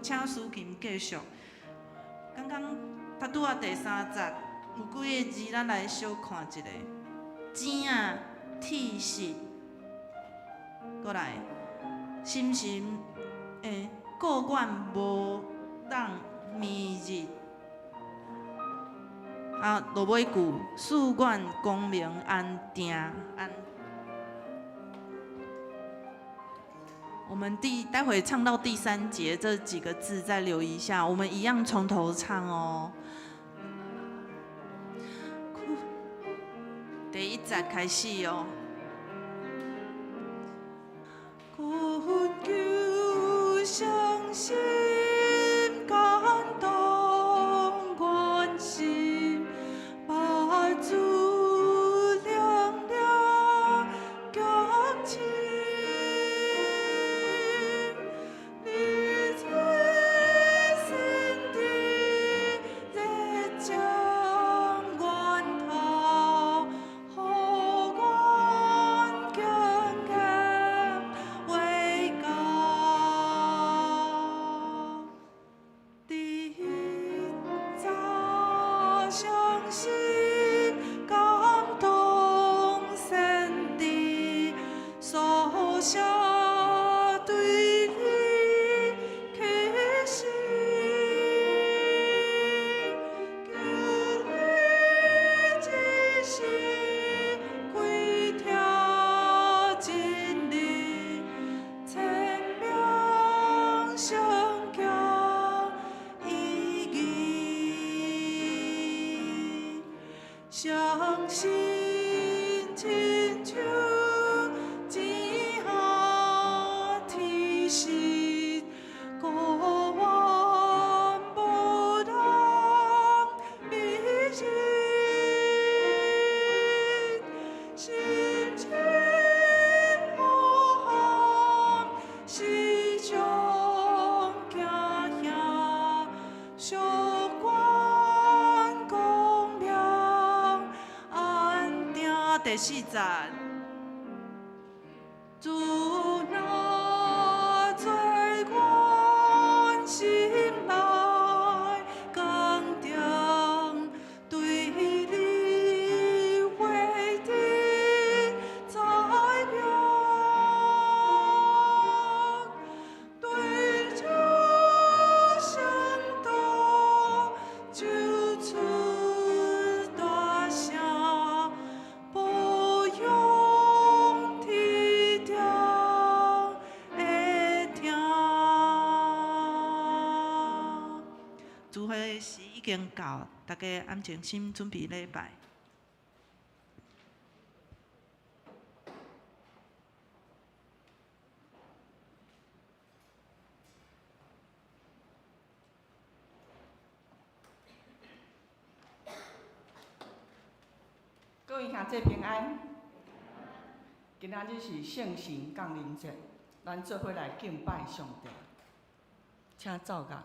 請司琴繼續。剛剛頭拄仔第三節有幾個字，咱來小看一下。錢仔鐵實，閣來，深深閣願無當暝日。啊，落尾句，賜願光明安定安。我們待會唱到第三節這幾個字，再留意一下。我們一樣從頭唱哦。第一節開始哦。懇求相信感動阮心，把主涼涼感情，你在心底熱情源頭，予阮堅強為高。第早相信感動神的所寫對你啟示，求你一時開聽真理，千名相交意義，相信親像錢仔鐵實，閣願無當暝日，心情黑暗時常驚嚇，相關光明安定。第四節。主若在阮心內堅定，對你話的知明，對這聖道就出大聲，保養天定會聽。聚會時已經到，大家安靜心準備禮拜。各位兄弟平安。今仔日是聖神降臨節，咱做伙來敬拜上帝，請奏樂。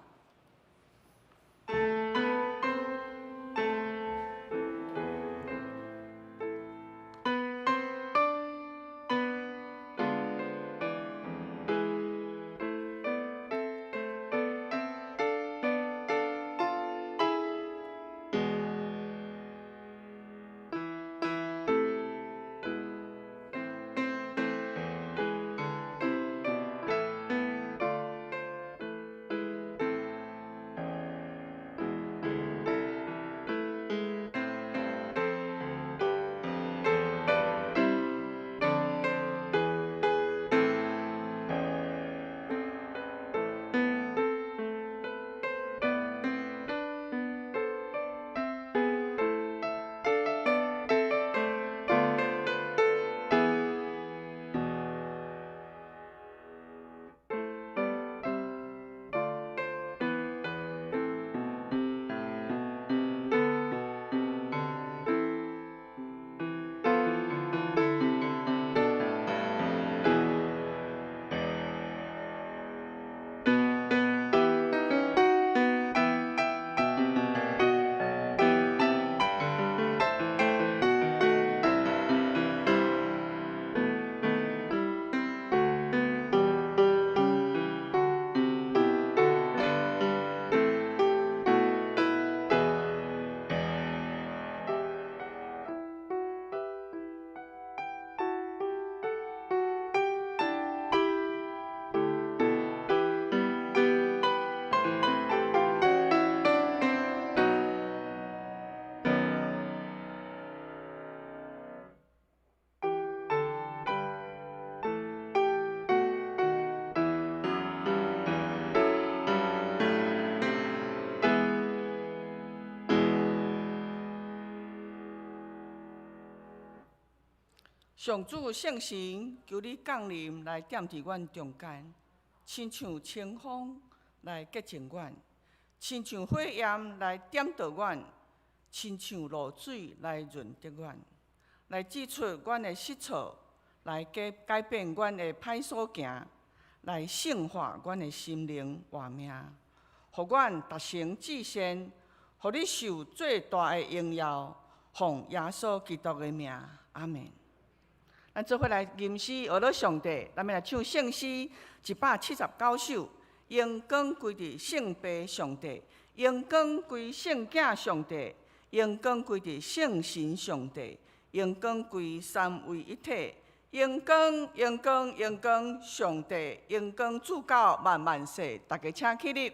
上主圣神，求你降临来踮伫阮中间，亲像清风来洁净阮，亲像火焰来点著阮，亲像露水来润泽阮，来指出阮的失错，来改变阮的歹所行，来圣化阮的心灵活命，予阮达成至善，予你受最大的荣耀，奉耶稣基督的名，阿门。咱做伙来吟诗，学乐上帝。咱欲来唱圣诗179首，荣光归伫圣父上帝，荣光归圣囝上帝，荣光归伫圣神上帝，荣光归三位一体，荣光，荣光，荣光，上帝，荣光至到万万世。大家请起立。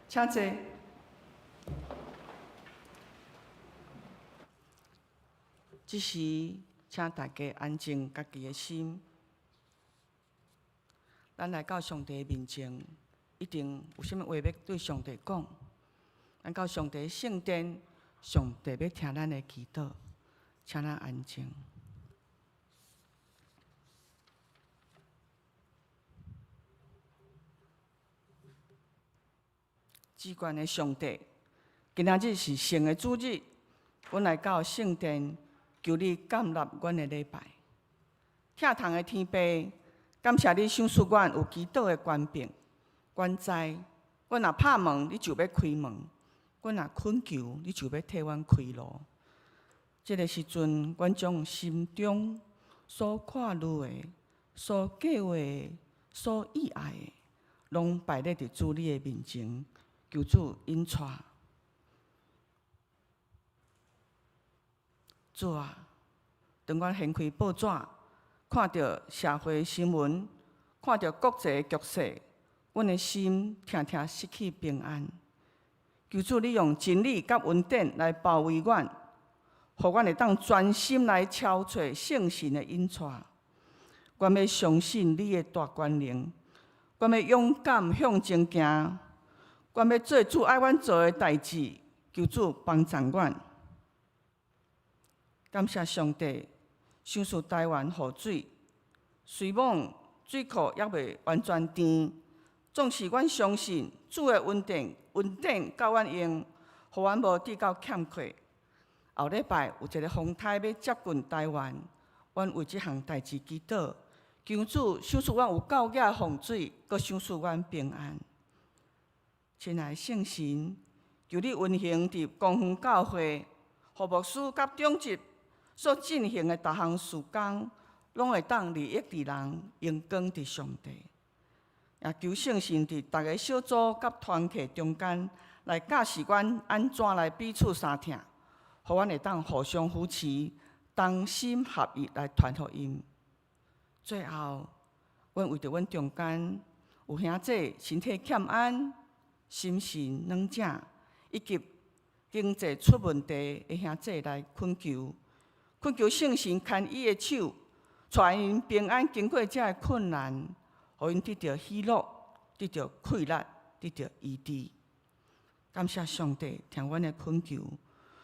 请坐。这时，请大家安静家己的心。咱来到上帝面前，一定有啥物话欲对上帝讲。咱到上帝圣殿，上帝欲听咱的祈祷，请咱安静。至悬的上帝，今仔日是圣的主日，阮来到圣殿，求你接纳阮的礼拜。疼痛的天父，感谢你赏赐阮有祈祷的权柄。阮知，阮若拍门，你就欲开门；阮若恳求，你就欲替阮开路。这个时阵，阮将心中所看虑的、所计划的、所意爱的，拢摆列伫主你的面前。求主引带。主啊，当阮掀开报纸，看著社会新闻，看著国际局势，阮的心常常失去平安。求主你用真理佮恩典来包围阮，予阮会当专心来朝揣圣神的引带。阮欲相信你的大权能，阮欲勇敢向前行。阮欲做主爱阮做的代志，求主帮助阮。感谢上帝，赏赐台湾雨水，虽罔水库犹未完全甜，总是阮相信主的恩典，恩典够阮用，予阮无致到欠缺。后礼拜有一个风台欲接近台湾，阮为这项代志祈祷，求主赏赐阮有够额风水，阁赏赐阮平安。亲爱的圣神，求你运行伫光丰教会，予牧师佮长执所進行的逐項事工，攏會當利益佇人，榮光佇上帝。也求聖神佇逐个小組佮團契中間，來教示阮按怎來彼此相疼，予阮會當互相扶持，同心合意來傳福音。最後，阮為著阮中間有兄弟身體欠安、心神軟正，以及經濟出問題的兄弟來懇求，懇求聖神牽伊的手，帶𪜶平安經過這个困難，予𪜶得著喜樂，得著氣力，得著醫治。感謝上帝聽阮的懇求，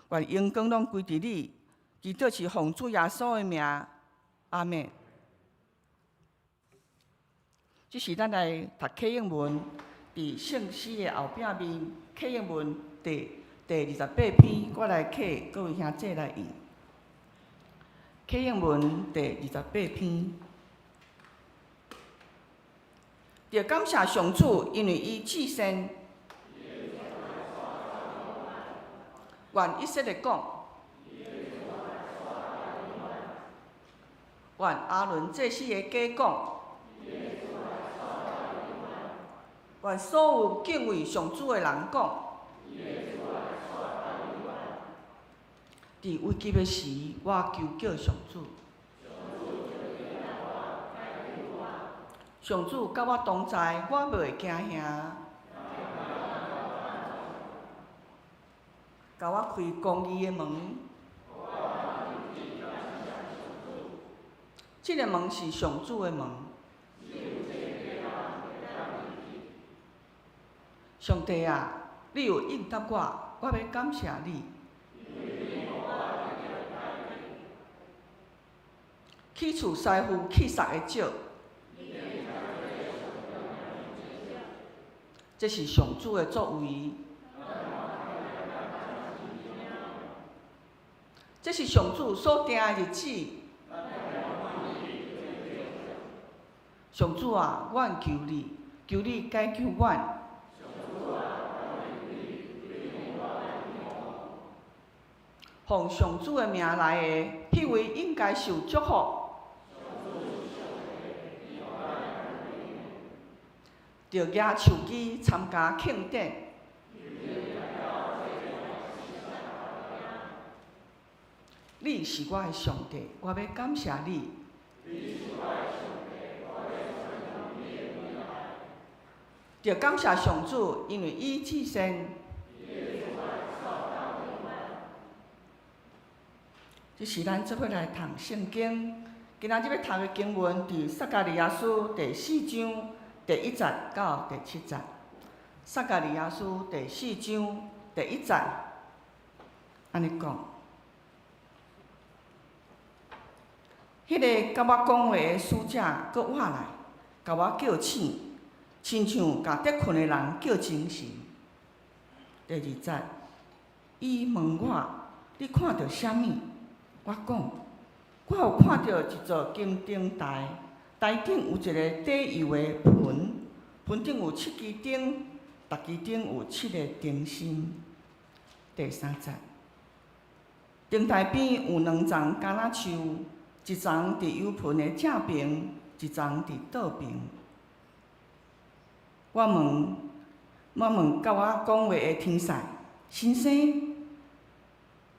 願榮光攏歸佇你，祈禱是奉主耶穌的名，阿們。這是咱來讀啟應文，佇聖詩的後壁面，啟應文第28篇，我來啟，各位兄弟來應。啟應文第28篇，著感謝上主，因為伊至善。願以色列講，願亞倫祭司的家講，願所有敬畏上主的人講。佇危急的時，我求叫上主。上主佮我同在，我袂會驚嚇。共我開公義的門。這个門是上主的門。上帝啊，你有應答我，我欲感謝你。去除師傅棄殺的石，這是上主的作為。這是上主所定的日子。上主啊，阮求你，求你解救阮。奉上主的名來的，彼位應該受祝福。著舉手機參加慶典。你是我的上帝，我欲感謝你。著感謝上主，因為伊至善。這是咱做伙來讀聖經。今仔日欲讀的經文，佇撒迦利亞書第四章第一節到第七節。撒迦利亞書第四章第一節，按呢講。彼个佮我講話的使者閣倚來，共我叫醒，親像共咧睏的人叫精神。第二節，伊問我：你看著啥物？我講：我有看著一座金燈臺，臺頂有一个底油的盆，盆頂有七支燈，逐支燈有七个燈芯。第三節，燈臺邊有兩叢橄欖樹，一叢佇油盆的正爿，一叢佇倒爿。我問佮我講話的天使，先生，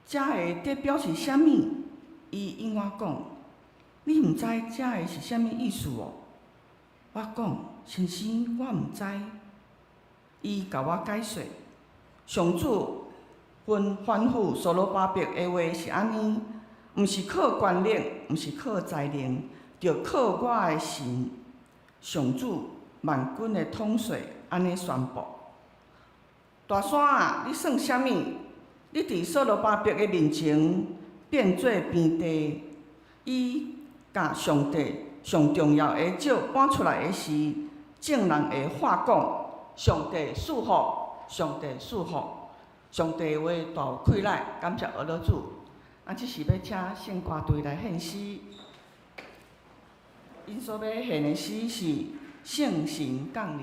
這个佇表示啥物？伊應我講，你毋知這个是啥物意思哦？我講，先生，我毋知。伊共我解說，上主吩咐所羅巴伯的話是按呢，毋是靠權力，毋是靠才能，著靠我的神，上主萬軍的統帥按呢宣布。大山啊，你算啥物？你佇所羅巴伯的面前變做平地。伊共上帝上重要的石搬出來的時，眾人會喊講：上帝賜福，上帝賜福，上帝的話大有氣力，感謝阿老主。啊，這時欲請聖歌隊來獻詩，𪜶所欲獻的詩是《聖神降臨》。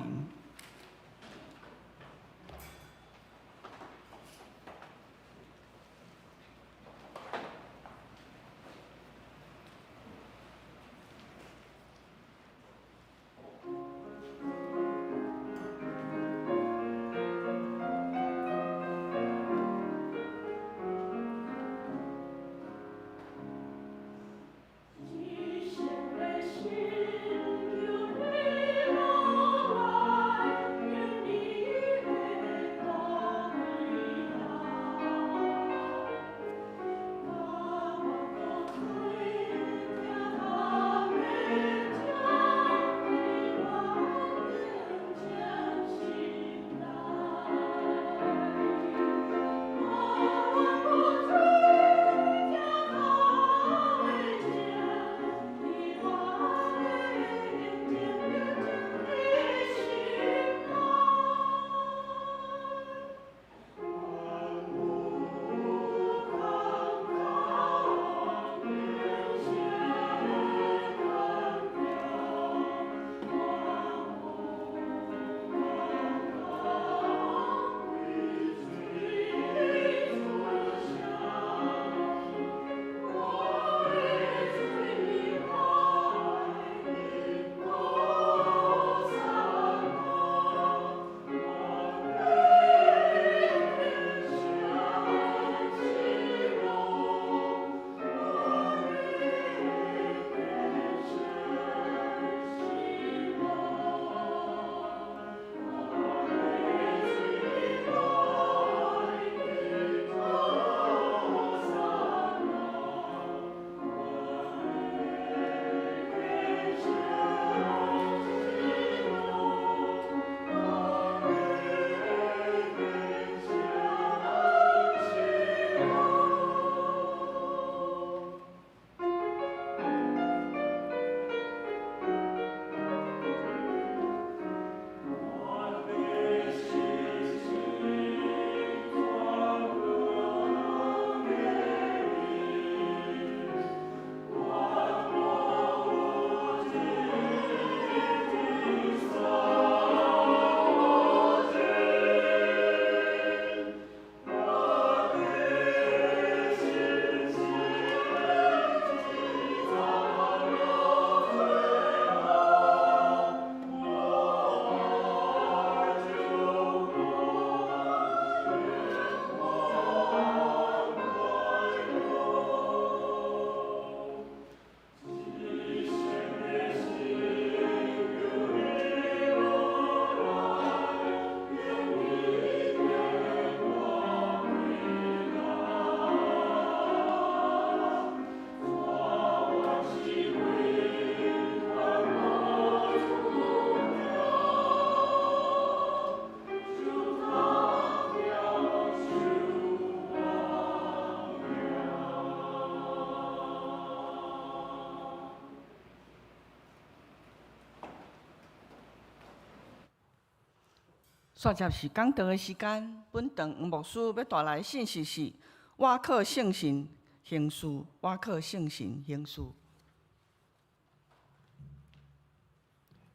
煞接是講道的時間，本堂黃牧師欲帶來的信息是：倚靠聖神行事，倚靠聖神行事。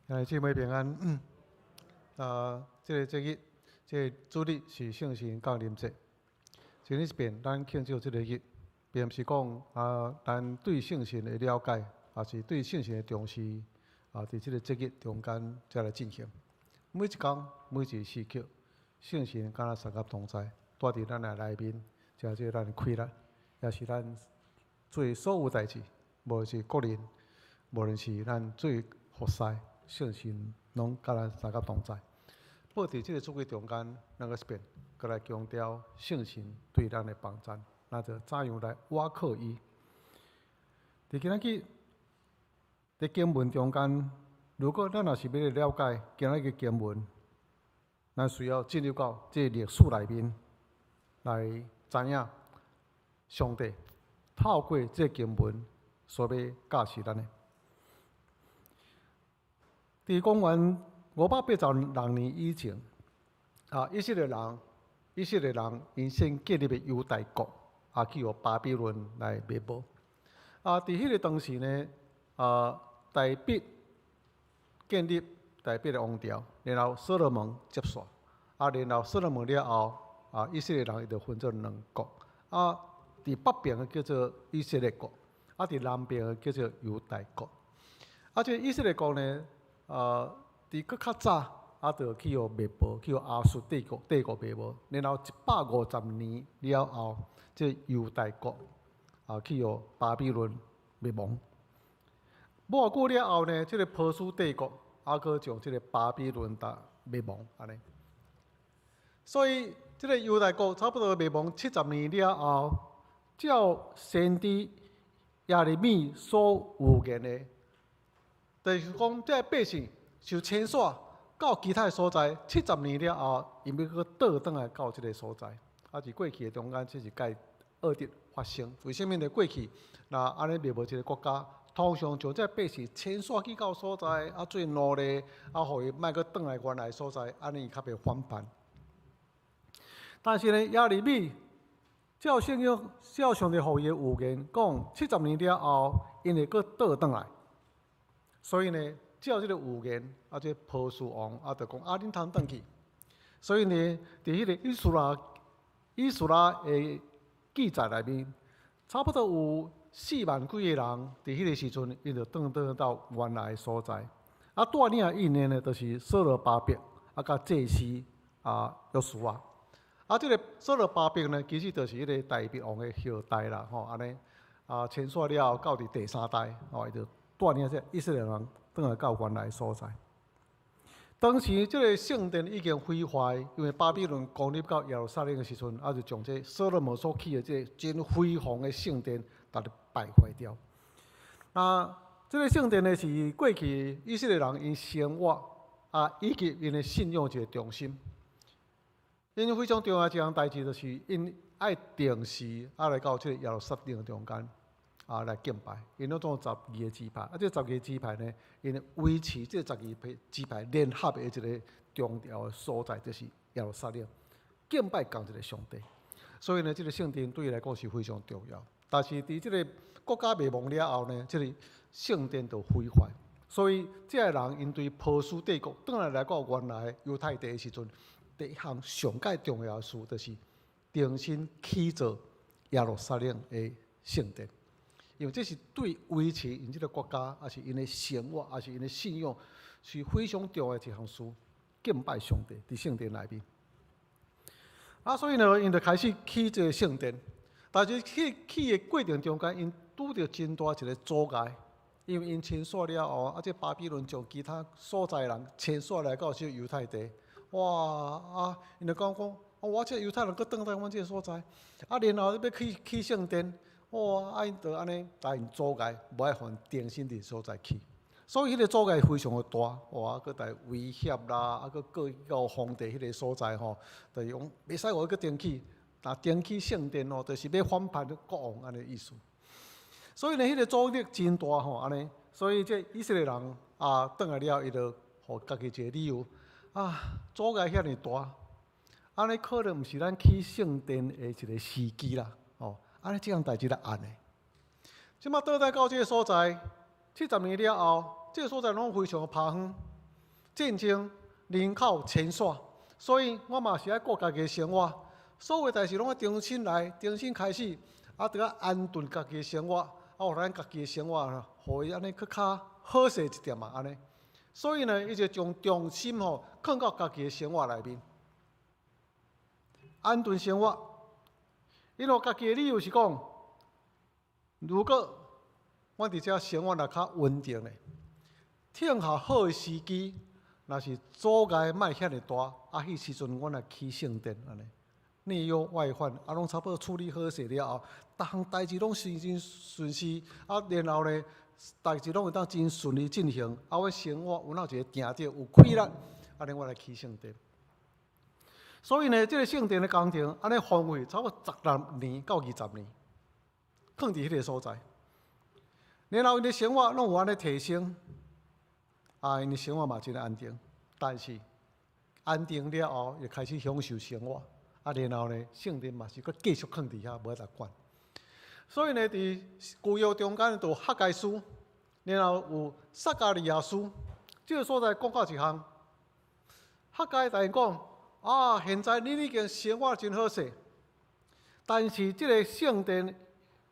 兄弟姊妹平安。啊，這个節日，這个主日是聖神降臨節。前一遍咱慶祝這个日，並毋是講啊，咱對聖神的了解，抑是對聖神的重視，啊，佇這个節日中間才來進行。每一工，每一个時刻，聖神佮咱相佮同在，蹛佇咱的內面，誠濟咱的氣力，也是咱做所有代誌，無論是個人，無論是咱做服侍，聖神攏佮咱相佮同在。不過佇這个主日中間，咱閣一遍，閣來強調聖神對咱的幫贊，咱就怎樣來倚靠伊。佇今仔日，佇經文中間，如果咱若是欲來了解今仔日經文，咱需要進入到這個歷史內面來知影上帝透過這個經文所欲教示咱的。佇公元586年以前，啊，以色列人𪜶先建立的猶大國，啊，去予巴比倫來滅無。啊，佇彼个當時呢，啊，大衛建立大衛的王朝，然後所羅門接續，啊，然後所羅門了後，啊，以色列人伊就分做兩國，啊，佇北邊的叫做以色列國，啊，佇南邊的叫做猶大國。啊，這个以色列國呢，啊，佇閣較早，啊，就去予滅無，去予亞述帝國滅無。然後150年了後，這个猶大國啊，去予巴比倫滅亡。無偌久了後呢，這个波斯帝國啊，閣將這个巴比倫共滅亡，按呢。所以，這个猶大國差不多滅亡70年了後，照先知耶利米所預言的，就是講這个百姓受遷徙到其他的所在，七十年了後，𪜶欲閣倒轉來到這个所在。啊，佇過去的中間，這是蓋惡的發生。為啥物呢？過去若按呢滅無一个國家，通常將這百姓遷徙去到所在，啊做奴隸，啊，予伊莫閣轉來原來所在，按呢伊較袂反叛。但是呢，耶利米照聖經，照上帝予伊的預言講，七十年了後，𪜶會閣倒轉來。所以呢，照這个預言，啊，這波斯王啊，就講啊，恁通轉去。所以呢，佇彼个以斯拉的記載內面，差不多有4萬幾个人，佇彼个時陣，𪜶就轉轉到原來的所在。啊，帶領𪜶的呢，就是所羅巴伯，啊，佮祭司啊，約書亞。啊，這个所羅巴伯呢，其實就是彼個大衛王的後代啦，吼，按呢啊，遷徙了後到佇第三代，吼，伊就帶領這以色列人轉來到原來所在。當時這个聖殿已經毀壞，因為巴比倫攻入到耶路撒冷的時陣，啊，就將這所羅門所起的這个真輝煌的聖殿，共敗壞掉。那這个聖殿呢，是過去以色列人𪜶生活啊，以及𪜶的信仰一个中心。𪜶非常重要一項代誌，就是𪜶愛定時啊來到這个耶路撒冷中間啊來敬拜。𪜶攏總有12个支派，啊，這12个支派呢，𪜶維持這12个支派聯合的一个重要的所在，就是耶路撒冷敬拜仝一个上帝。所以呢，這个聖殿對伊來講是非常重要。但是佇這个國家滅亡了後呢，這个聖殿就毀壞。所以這个人𪜶對波斯帝國轉來來到原來猶太地的時陣，第一項上蓋重要的事，就是重新起造耶路撒冷的聖殿，因為這是對維持𪜶這个國家，抑是𪜶的生活，抑是𪜶的信仰，是非常重要的一項事。敬拜上帝佇聖殿內面。啊，所以呢，𪜶就開始起這个聖殿，但是起起的過程中間，𪜶拄著真大一个阻礙，因為𪜶遷徙了後，啊，這巴比倫將其他所在人遷徙來到這猶太地。哇啊！𪜶就講講，哦，我這猶太人閣轉來阮這个所在，啊，然後欲起起聖殿，哇！啊，𪜶就按呢共𪜶阻礙，無愛予𪜶重新佇所在起。所以彼个阻礙非常的大，哇！閣來威脅啦，啊，閣過到皇帝彼个所在吼，就是講袂使予伊閣重起，若重起聖殿哦，就是欲反叛國王按呢意思。所以呢，彼个阻力真大吼，按呢，所以這以色列人啊，轉來了，伊就予家己一个理由。啊，阻礙遐爾大，按呢可能毋是咱起聖殿的一個時機啦。哦，按呢這項代誌來按的。這馬倒來到這个所在，70年了後，這个所在攏非常的拋荒，戰爭、人口遷徙，所以我嘛是愛顧家己的生活，所有代誌攏愛重新來，重新開始，啊，著愛安頓家己的生活，啊，予咱家己的生活，予伊按呢閣較好勢一點嘛，按呢。所以呢，伊就將重心吼放到家己的生活內面，安頓生活。因為家己的理由是講，如果我佇遮生活若較穩定咧，等候好的時機，若是阻礙莫遐爾大，啊，彼時陣阮來起聖殿按呢，內憂外患啊，攏差不多處理好勢了後，逐項代誌攏是真順勢，啊，然後呢，代誌攏會當真順利進行，啊，阮生活有哪一个定著有氣力，按呢我來起聖殿。所以呢，這个聖殿的工程按呢荒廢差不多16年到20年，囥佇彼个所在。然後𪜶的生活攏有按呢提升，啊，𪜶的生活嘛真安定。但是安定了後，就開始享受生活，啊，然後呢，聖殿嘛是閣繼續囥佇遐，無法度管。所以呢，佇舊約中間就哈該書，然後有撒迦利亞書，這个所在講到一項，哈該大講啊，現在你已經生活真好勢，但是這个聖殿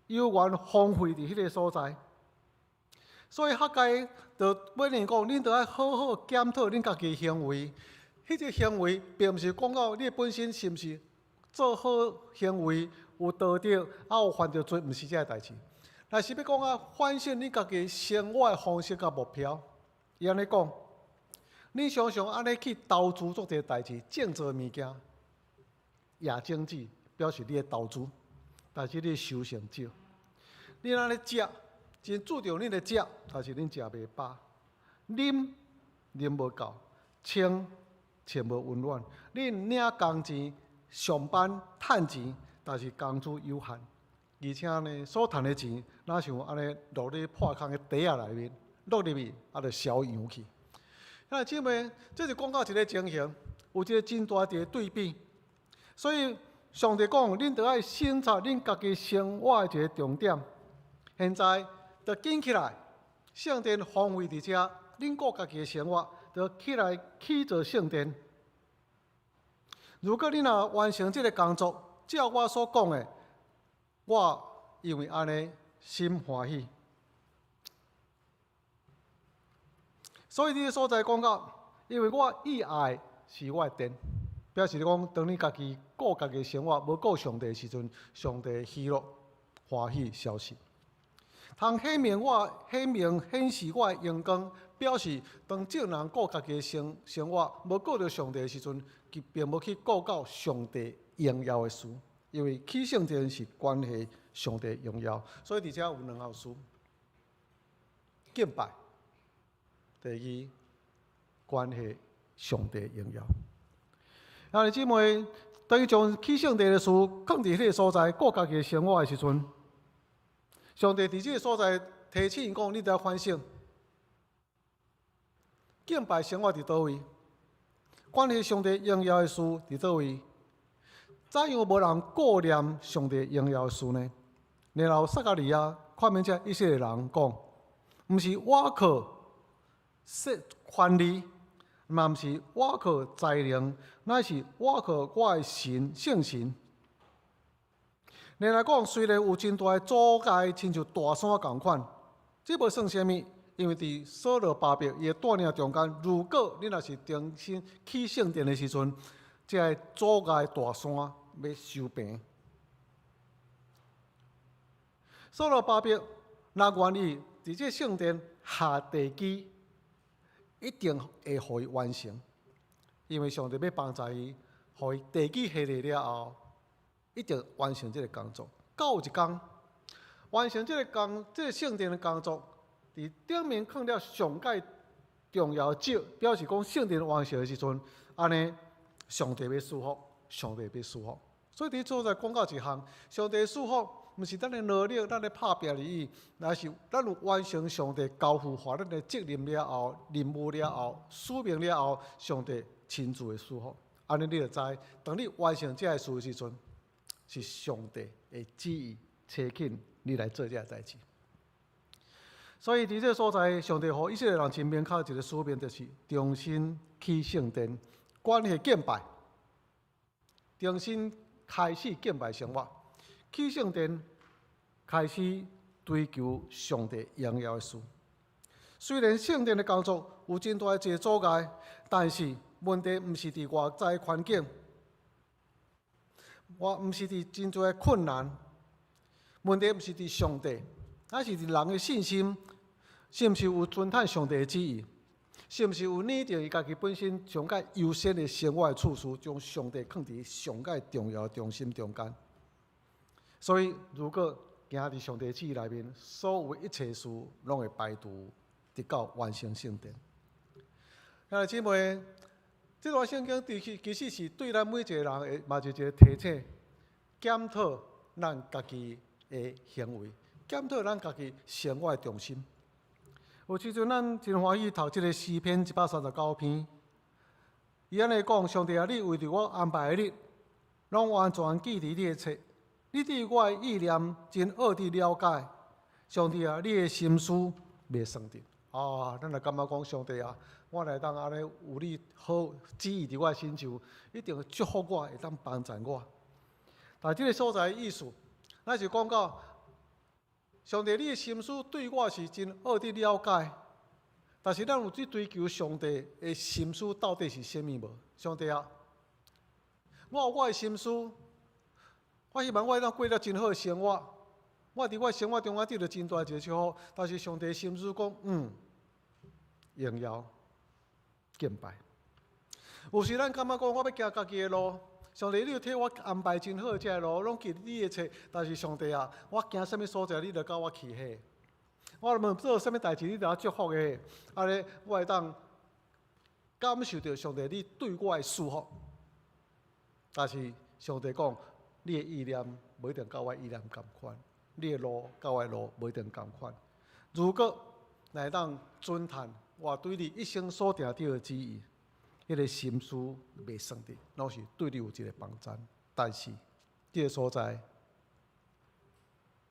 猶原荒廢佇彼个所在，所以哈該就每年講，恁著愛好好檢討恁家己的行為，彼個行為並毋是講到你本身是毋是做好行為。有道德，啊有犯著罪，毋是這个代誌。若是欲講啊，反省你家己生活的方式佮目標。伊按呢講，你常常按呢去投資做這个代誌，種做物件，野種子表示你咧投資，但是你收成少。你按呢食，真注重恁咧食，但是恁食袂飽，啉啉無夠，穿穿無溫暖。恁領工錢，上班趁錢。但是工資有限，而且呢，所趁的錢，若像按呢落咧破空的袋仔內面，落入去，啊，就消揚去。兄弟姊妹，這是講到一个情形，有一个真大一个對比。所以上帝講，恁著愛省察恁家己生活的一个重點。現在著緊起來，聖殿荒廢佇遮，恁顧家己的生活，著起來起造聖殿。如果恁若完成這个工作，照我所講的，我因為按呢心歡喜。所以這个所在講到，因為我意愛是我的殿，表示講，當你家己顧家己生活，無顧上帝的時陣，上帝喜樂歡喜消失。通顯明我顯明顯示我的榮光，表示當眾人顧家己的生活，無顧著上帝的時陣，伊並無去顧到上帝榮耀的事，因為起聖殿是關係上帝榮耀，所以佇遮有兩項事：敬拜，第二關係上帝榮耀。兄弟姊妹，當伊將起聖殿的事囥佇彼个所在，顧家己的生活的時陣，上帝佇這个所在提醒𪜶講：你著愛反省，敬拜生活佇佗位，關係上帝榮耀的事佇佗位？怎樣無人顧念上帝榮耀的事呢？然後撒迦利亞勸勉這以色列人講：毋是倚靠權力，嘛毋是倚靠才能，乃是倚靠我的神聖神。然後講，雖然有真大的阻礙，親像大山仝款，這無算啥物，因為佇所羅巴伯伊的帶領中間，如果你若是重新起聖殿的時陣，這个阻礙大山欲收平。所羅巴伯若願意佇這聖殿下地基，一定會予伊完成，因為上帝欲幫助伊，予伊地基下落了後，一定完成這个工作。到有一工，完成這个工，這个聖殿的工作，佇頂面囥了上蓋重要的石，表示講聖殿完成的時陣，按呢，上帝欲賜福，上帝欲賜福。所以佇所在講到一項，上帝賜福，毋是咱的努力、咱的拍拚而已，乃是咱有完成上帝交付予咱的責任了後、任務了後、使命了後，上帝親自的祝福。按呢你就知，當你完成這个事的時陣，是上帝的旨意，差遣你來做這个代誌。所以佇這个所在，上帝予以色列人真明確一個使命，就是重新起聖殿，關係敬拜，重新開始敬拜生活，起聖殿，開始追求上帝榮耀的事。雖然聖殿的工作有真大的一個阻礙，但是問題毋是佇外在環境，我毋是佇真濟的困難，問題毋是佇上帝，而是佇人的信心，是毋是有遵行上帝的旨意？是毋是有擬定伊家己本身上蓋優先的生活的次序，將上帝放佇上蓋重要的中心中間？所以，如果行佇上帝旨意內面，所有一切事攏會排除，直到完成聖殿。兄弟姊妹，這段聖經其實是對咱每一個人的，嘛是一個提醒，檢討咱家己的行為，檢討咱家己生活的重心。有時陣咱真歡喜讀這個詩篇139篇，伊按呢講：上帝啊，你為著我安排的日，攏完全記佇你的冊。你對我的意念真奧的了解。上帝啊，你的心思袂算得。啊，咱若感覺講上帝啊，我若會當按呢有你好旨意佇我的身上，一定會祝福我，會當幫助我。但這個所在的意思，咱是講到上帝，你的心思對我是真奧的了解，但是咱有去追求上帝的心思到底是啥物無？上帝啊，我有我的心思，我希望我會當過了真好的生活，我佇我的生活中間得著真大一個祝福，但是上帝心思講，榮耀敬拜。有時咱感覺講，我欲行家己的路。上帝，你有替我安排真好的這个路，攏記你的冊。但是上帝啊，我行啥物所在，你就佮我去彼。我若做啥物代誌，你就祝福的。按呢，我會當感受著上帝你對我的祝福。但是上帝講，你的意念無一定佮我意念仝款，你的路佮我的路無一定仝款。如果若會當遵行我對你一生所定著的旨意，彼個心思袂算得，攏是對你有一個幫助。但是，這個所在，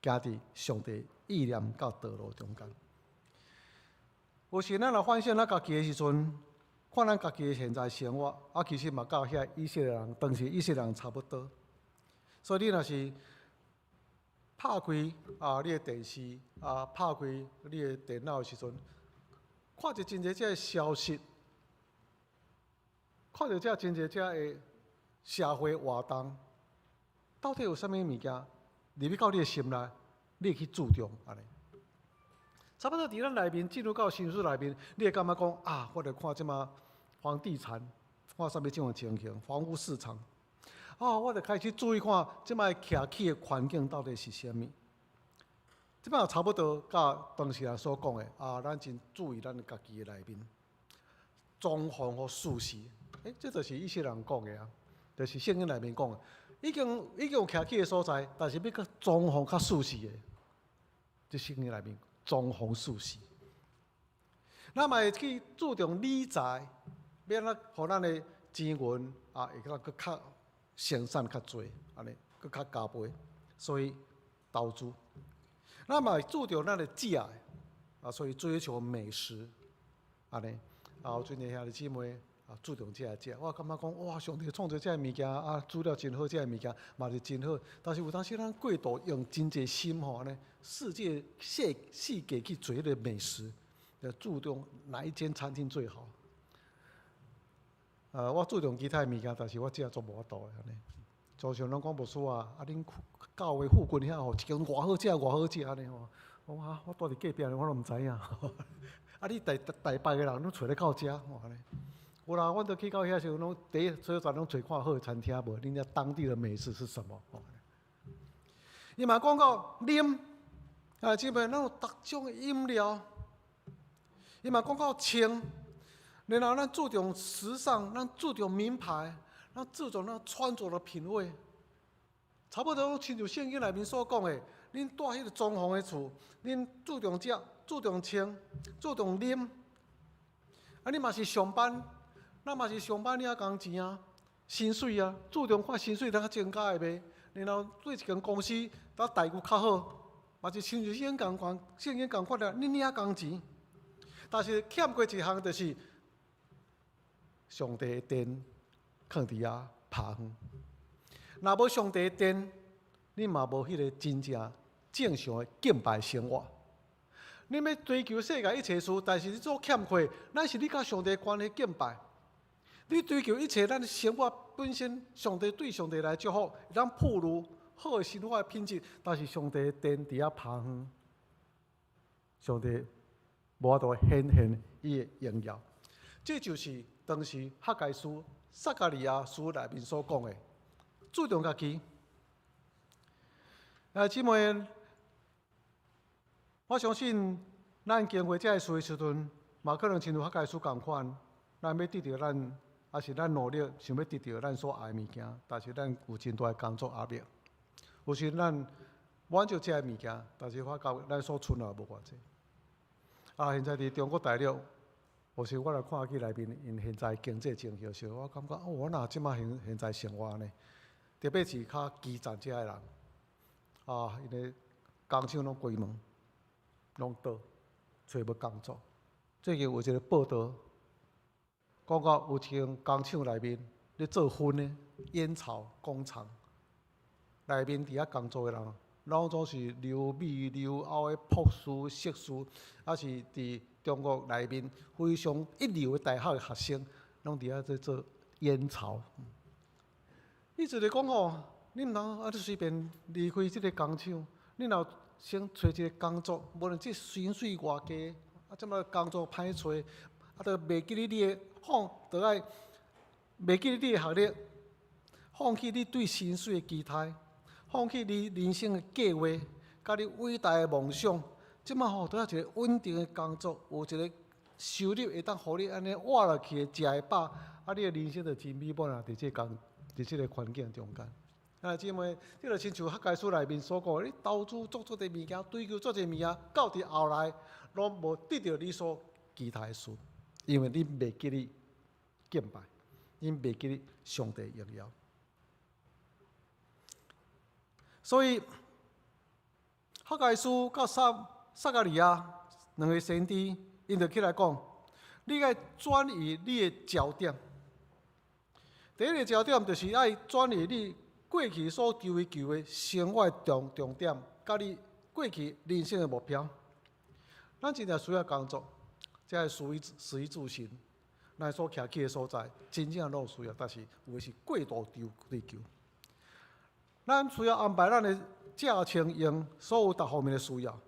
行佇上帝意念佮道路中間。有時咱若反省咱家己的時陣，看咱家己的現在生活，啊，其實嘛佮遐以色列人，當時以色列人差不多。所以你若是拍開啊，你的電視啊，拍開你的電腦的時陣，看著真濟這个消息。看著這真濟這个社會活動，到底有啥物物件入去到你的心內，你會去注重按呢？差不多佇咱內面進入到心思內面，你會感覺講啊，我著看這馬房地產，看啥物這種情形，房屋市場，啊，我著開始注意看這馬徛起的環境到底是啥物。這馬差不多佮當時人所講的啊，咱真注意咱家己的內面，裝潢予舒適。欸，這就是以色列人講的啊，就是聖經內面講的，已經有徛起的所在，但是欲閣裝潢較舒適的，這聖經內面裝潢舒適。咱嘛會去注重理財，欲按怎予咱的錢銀啊，會閣較生產較濟，按呢閣較加倍，所以投資。咱嘛會注重咱的食的，啊，所以追求美食，按呢，啊，有真濟兄弟姊妹。啊，注重這个食，我感覺講哇，上帝創造這个物件啊，煮了真好，這个物件嘛是真好。但是有當時咱過度用真濟心吼，按呢，世界去追彼个美食，要注重哪一間餐廳最好。我注重其他的物件，但是我食足無法度的按呢。就像攏講牧師啊，啊恁教會附近遐吼，一間偌好食，偌好食按呢吼。我講啊，我住佇隔壁，我攏毋知影。啊，你台台北的人攏揣咧到遮吼按呢。有啦，阮都去到遐時陣，攏第一所在攏揣看好的餐廳無？恁遐當地的美食是什麼？伊嘛講到啉，啊，這邊攏有逐種的飲料。伊嘛講到穿，然後咱注重時尚，咱注重名牌，咱注重咱穿著的品味，差不多親像聖經內面所講的，恁蹛彼个裝潢的厝，恁注重食、注重穿、注重啉，啊，你嘛是上班，咱嘛是上班領工錢啊，薪水啊，注重看薪水通較增加會袂？然後對一間公司，搭待遇較好，嘛是親像聖經仝款，聖經仝款啊，恁領工錢，但是欠過一項就是上帝的殿囥佇遐拍遠。若無上帝的殿，你嘛無彼個真正正常的敬拜生活。你欲追求世界一切事，但是你所欠缺，乃是你佮上帝關係敬拜。你追求一切，咱生活本身，上帝對上帝來祝福，咱富裕好的生活的品質，但是上帝的殿佇遐拍遠，上帝無法度顯現伊的榮耀。這就是當時哈該書、撒迦利亞書內面所講的，注重家己。啊，姊妹，我相信咱經過這个事的時陣，嘛可能親像哈該書仝款，咱欲得著咱，抑是咱努力想欲得著咱所愛的物件，但是咱有真大的工作壓力。有時咱滿足這个物件，但是發覺咱所賰的無偌濟。啊，現在佇中國大陸，有時我來看去內面，𪜶現在經濟情形時，我感覺哦，我若這馬現現在生活呢，特別是較基層遮的人，啊，𪜶的工廠攏關門，攏倒，揣無工作。最近有一個報道，講到有一間工廠內面咧做薰的煙草工廠，內面佇遐工作的人，攏總是留美留歐的博士、碩士，抑是佇中國內面非常一流的大學的學生，攏佇遐咧做煙草。意思就講吼，你毋通啊！你隨便離開這个工廠，你若先揣一个工作，無論這薪水偌低，啊，這馬工作歹揣，啊，著袂記得你的放，著愛袂記得你的學歷，放棄你對薪水的期待，放棄你人生的計劃，佮你偉大的夢想。這馬吼，著愛一个穩定的工作，有一個收入會當予你按呢活落去的，食會飽，啊，你的人生就真美滿啊！佇這工，佇這个環境中間。啊，姊妹，這就親像哈該書內面所講，你投資足足濟物件，追求足濟物件，到佇後來攏無得著你所期待的事，因為你袂記得敬拜，你袂記得上帝榮耀。所以，哈該書佮撒撒迦利亞兩个先知，𪜶就起來講，你愛轉移你的焦點。第一个焦點就是愛轉移你過去所追求的生活重重點，佮你過去人生的目標。咱真正需要工作，這個食衣食衣住行，咱所徛起的所在，真正攏有需要，但是有的是過度追追求。咱需要安排咱的食穿用所有逐方面的需要，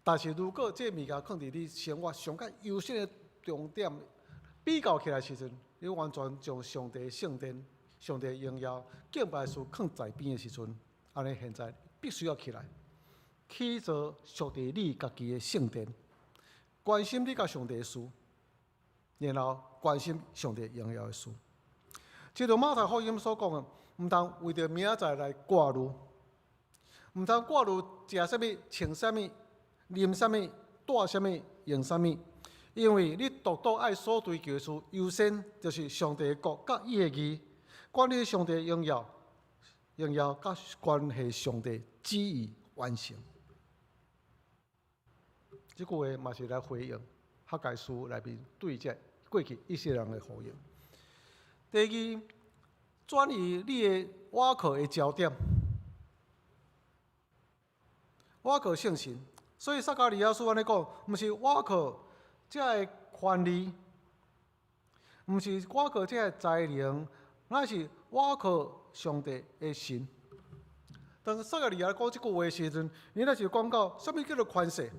但是如果這物件囥佇你生活上較優先的重點比較起來時陣，你完全將上帝聖殿、上帝榮耀敬拜事囥在邊的時陣，按呢現在必須要起來，去做屬佇你家己的聖殿，關心你佮上帝的事，然後關心上帝榮耀的事。這就馬太福音所講的，毋通為著明仔載來掛慮，毋通掛慮食啥物、穿啥物、啉啥物、帶啥物、用啥物，因為你獨獨愛所追求的事，優先就是上帝的國佮伊的義，關於上帝的榮耀，榮耀佮關係上帝旨意完成。這句話嘛是來回應哈該書內面對這過去以色列人的呼應。第二，轉移你的倚靠的焦點，倚靠聖神。所以撒迦利亞書按呢講，毋是倚靠這个權利，毋是倚靠這个才能，乃是倚靠上帝的神。當撒迦利亞講這句話的時陣，伊乃是講到啥物叫做權勢、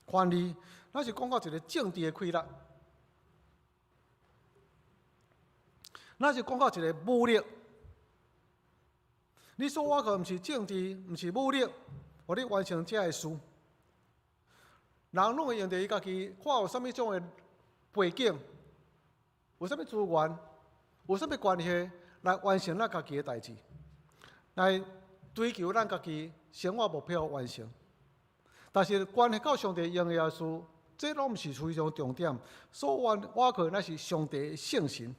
權利，乃是講到一个政治的氣力，乃是講到一个武力。你所倚靠毋是政治，毋是武力，予你完成這个事。人攏會用著伊家己，看有啥物種的背景，有啥物資源，有啥物關係，來完成咱家己的代誌。來，追求咱家己生活目標完成。但是關係到上帝榮耀事，這攏毋是非常重點。所倚靠乃是上帝的聖神。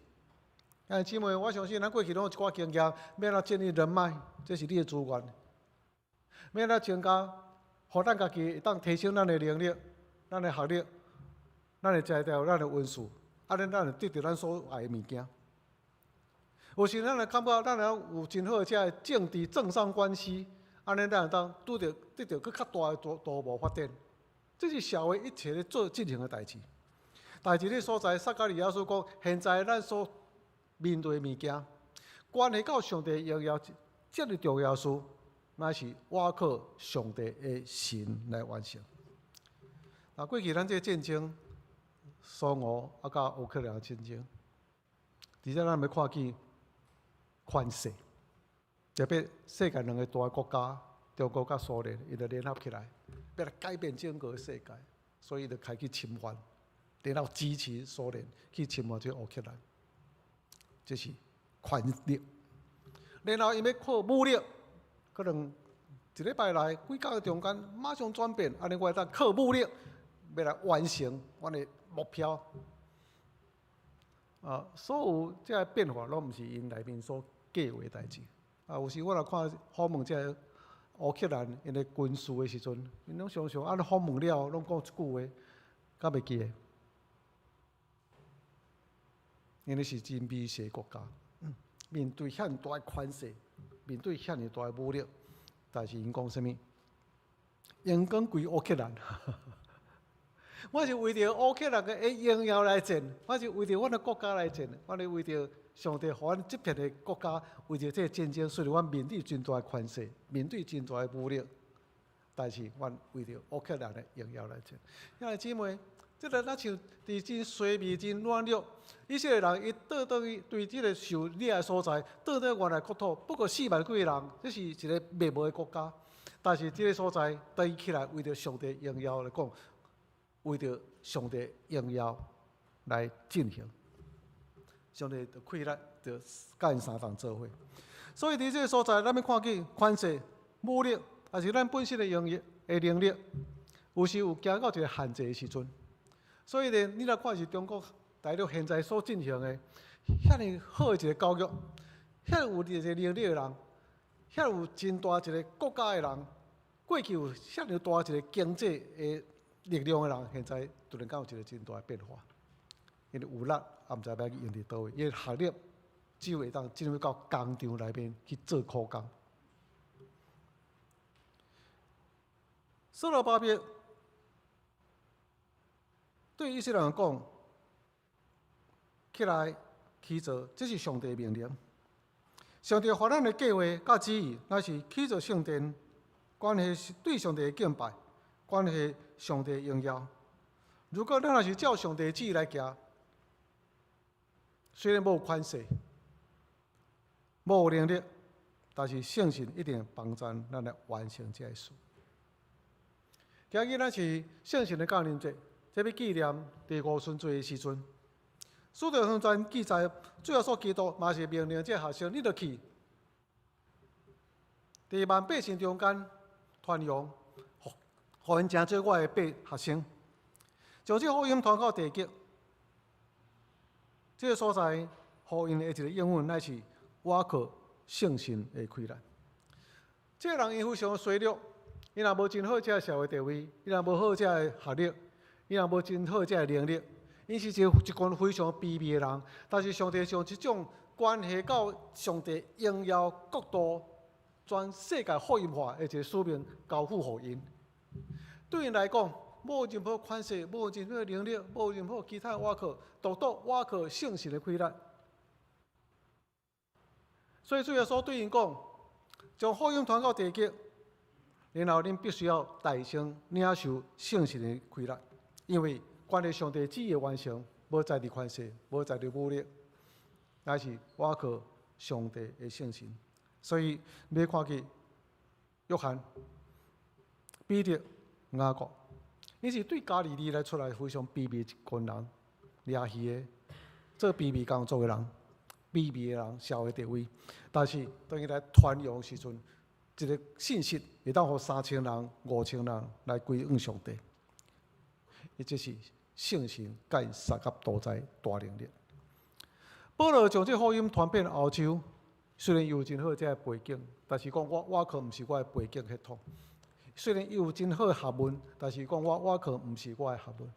兄弟姊妹，我相信咱過去攏有一寡經驗，欲按怎建立人脈，這是你的資源。欲按怎增加，予咱家己會當提升咱的能力、咱的學歷、咱的才調、咱的文書，按呢咱會得著咱所愛的物件。有時咱會感覺咱若有真好的這个政治政商關係，按呢咱會當拄著得著閣較大的大步發展。這是社會一切咧做進行的代誌。但是這個所在，撒迦利亞書講，現在咱所面對的物件，關係到上帝榮耀這麼重要事，乃是倚靠上帝的神來完成。啊，過去咱這個戰爭，蘇俄啊佮烏克蘭戰爭，佇遮咱欲看見權勢，特別世界兩个大國家，中國佮蘇聯，伊就聯合起來，欲來改變整個世界，所以就開始侵犯，然後支持蘇聯去侵犯這個烏克蘭，這是權力。然後伊欲靠武力，可能一禮拜內幾工中間馬上轉變，按呢我會當靠武力，欲來完成阮的目標。啊，所有這个變化攏毋是𪜶內面所計劃的代誌。啊，有時我若看訪問這个烏克蘭𪜶的軍事的時陣，𪜶攏常常按呢訪問了，攏講一句話，敢袂記得？𪜶的是真微細國家，面對遐爾大的權勢，面對遐爾大的武力，但是𪜶講啥物？榮光歸烏克蘭。我是為著烏克蘭的榮耀來戰，我是為著阮的國家來戰，我是為著上帝予阮這片的國家，為著這個戰爭，雖然阮面對真大的權勢，面對真大的武力，但是阮為著烏克蘭的榮耀來戰。兄弟姊妹，這個若像佇真衰微、真軟弱，以色列人伊倒轉去對這個受掠的所在，倒轉原來國土，不過4萬幾個人，這是一個滅無的國家。但是這個所在，當伊起來為著上帝榮耀來講，為著上帝榮耀來進行，上帝就氣力就佮𪜶相仝做伙。所以佇這個所在，咱欲看見權勢、武力，抑是咱本身的能力的能力，有時有行到一個限制的時陣。所以呢，你若看是中國大陸現在所進行的，遐爾好的一個教育，遐爾有一個能力的人，遐爾有真大一個國家的人，過去有遐爾大一個經濟的力量的人，現在突然間有一個真大的變化，因為有力也毋知欲去用佇佗位，伊的學歷只有會當進入到工廠內面去做苦工。所羅巴伯對以色列人講：起來起造，這是上帝的命令。上帝予咱的計劃佮旨意，乃是起造聖殿，關係對上帝的敬拜，關係上帝的榮耀。如果咱若是照上帝的旨意來行，雖然無權勢、無能力，但是聖神一定幫助咱來完成這个事。今日咱是聖神的降臨節，這欲紀念佇五旬節的時陣，使徒行傳記載，主耶穌基督嘛是命令這學生，你著去，佇萬百姓中間傳揚，予𪜶成做我的百學生，將這福音傳到地極。這个所在，予𪜶的一個應允，乃是倚靠聖神的氣力。這个人𪜶非常衰弱，伊若無真好這个社會地位，伊若無好這个學歷，伊若無真好這个能力，𪜶是一群非常卑微的人。但是上帝將這種關係到上帝榮耀國度、全世界福音化的一個使命交付予𪜶。對𪜶來講，無任何權勢，無任何能力，無任何其他倚靠，獨獨倚靠聖神的氣力。所以主耶穌對𪜶講：將福音傳到地極，然後恁必須要大聲領受聖神的氣力，因為關於上帝旨意的完成，無在佇權勢，無在佇武力，乃是倚靠上帝的聖神。所以你看見約翰、彼得、雅各，𪜶是對加利利來出來非常卑微一群人，掠魚的，做卑微工作的人，卑微的人，社會地位。但是當伊來傳揚時陣，一个信息會當予3000人、5000人來歸向上帝。伊這是聖神佮𪜶相佮同在大能力。保羅將這福音傳遍歐洲，雖然伊有真好這个背景，但是講我倚靠毋是我的背景系統。雖然伊有真好的學問，但是講我倚靠毋是我的學問。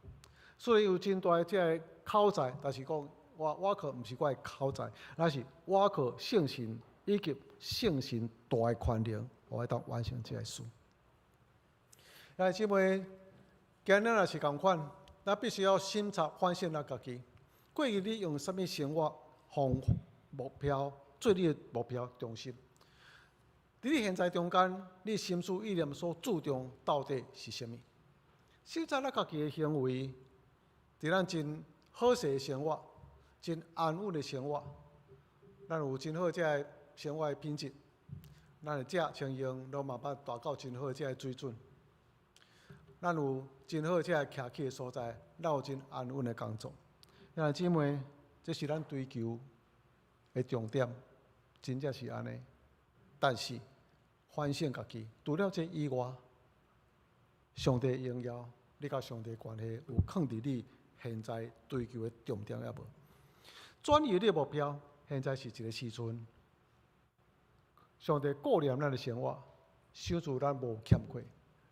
雖然伊有真大的這个口才，但是講我倚靠毋是我的口才，乃是倚靠聖神以及聖神大的權能，我會當完成這個事。兄弟姊妹，今日若是仝款，咱必須要審查反省咱家己。過去你用啥物生活方目標做你的目標中心？佇你現在中間，你心思意念所注重到底是啥物？審查咱家己的行為，佇咱真好勢的生活，真安穩的生活，咱有真好這个生活的品質，咱的食穿用攏嘛捌達到真好這个水準。咱有真好這个徛起的所在，咱有真安穩的工作。兄弟姊妹，這是咱追求的重點，真正是按呢。但是反省家己，除了這以外，上帝榮耀，你佮上帝關係有囥佇你現在追求的重點抑無？轉移你的目標，現在是一個時陣。上帝顧念咱的生活，小事咱無欠缺，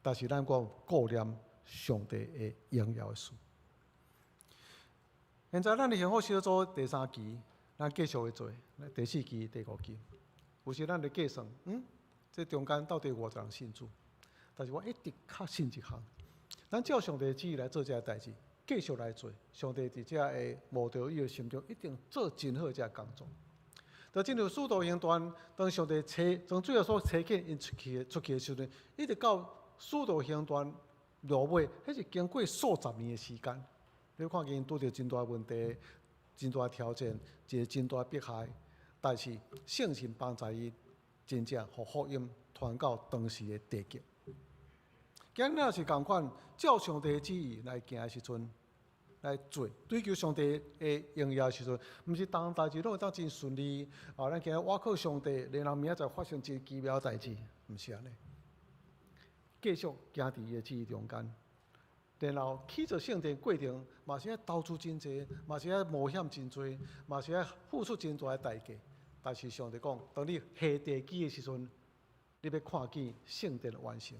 但是咱閣顧念上帝的榮耀的事。現在咱的幸福小組第三期，咱繼續會做，第四期、第五期。有時咱咧計算，這中間到底有偌濟人信主？但是我一直確信一項，咱照上帝旨意來做這個代誌，繼續來做。上帝佇這个慕道友的心中，一定做真好這个工作。就進入使徒行傳，當上帝差，當主耶穌差遣𪜶出去的時陣，一直到使徒行傳落尾，彼是經過數十年的時間。你看見拄著真大問題、真大挑戰、一個真大迫害，但是聖神幫助伊，真正予福音傳到當時的地極。今日是仝款，照上帝的旨意來行的時陣，來做追求上帝的榮耀的時陣，毋是逐項代誌攏會當真順利。啊，咱今日倚靠上帝，然後明仔載發生真奇妙代誌，毋是按呢。繼續行佇伊的旨意中間，然後起造聖殿過程，嘛是愛投資真濟，嘛是愛冒險真濟，嘛是愛付出真大的代價。但是上帝講，當你下地基的時陣，你欲看見聖殿完成。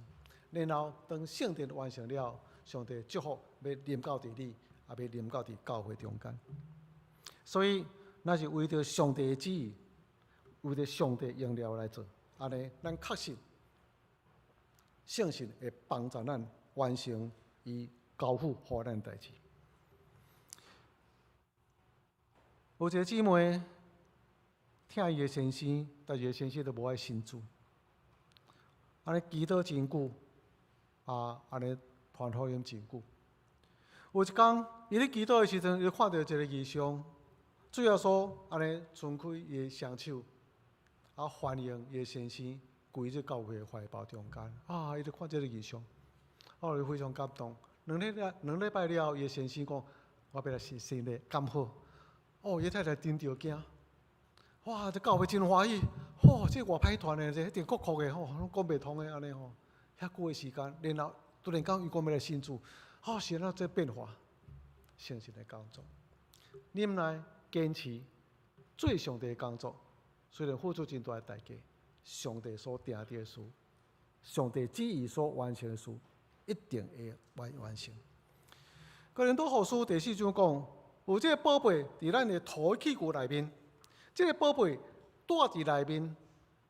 然後當聖殿完成了，上帝祝福欲臨到佇你，也欲臨到佇教會中間。所以，咱是為著上帝的旨意，為著上帝榮耀來做，按呢，咱確信聖神會幫助咱完成伊交付予咱的代誌。有一個姊妹疼伊的先生，但是伊先生都無愛信主，按呢祈禱真久，啊，按呢傳福音真久。有一工，伊咧祈禱的時陣，伊看著一個異象，主耶穌按呢伸開伊的雙手，啊，歡迎伊的先生歸入教會的懷抱中間。啊，伊就看這個異象，哦，伊非常感動。2禮拜了後，伊的先生講：我欲來洗洗禮，敢好？哦，伊太太真著驚。哇，這教會真歡喜。吼，這偌歹傳的，這一定國國的吼，攏講袂通的按呢吼。遐久的時間，然後突然間伊講欲來信主，哦，是按怎這變化？聖神的工作，忍耐堅持做上帝的工作，雖然付出真大的代價，上帝所定的事，上帝旨意所完成的事，一定會完成。哥林多後書第四章講，有這個寶貝佇咱的土器具內面，這個寶貝蹛佇內面，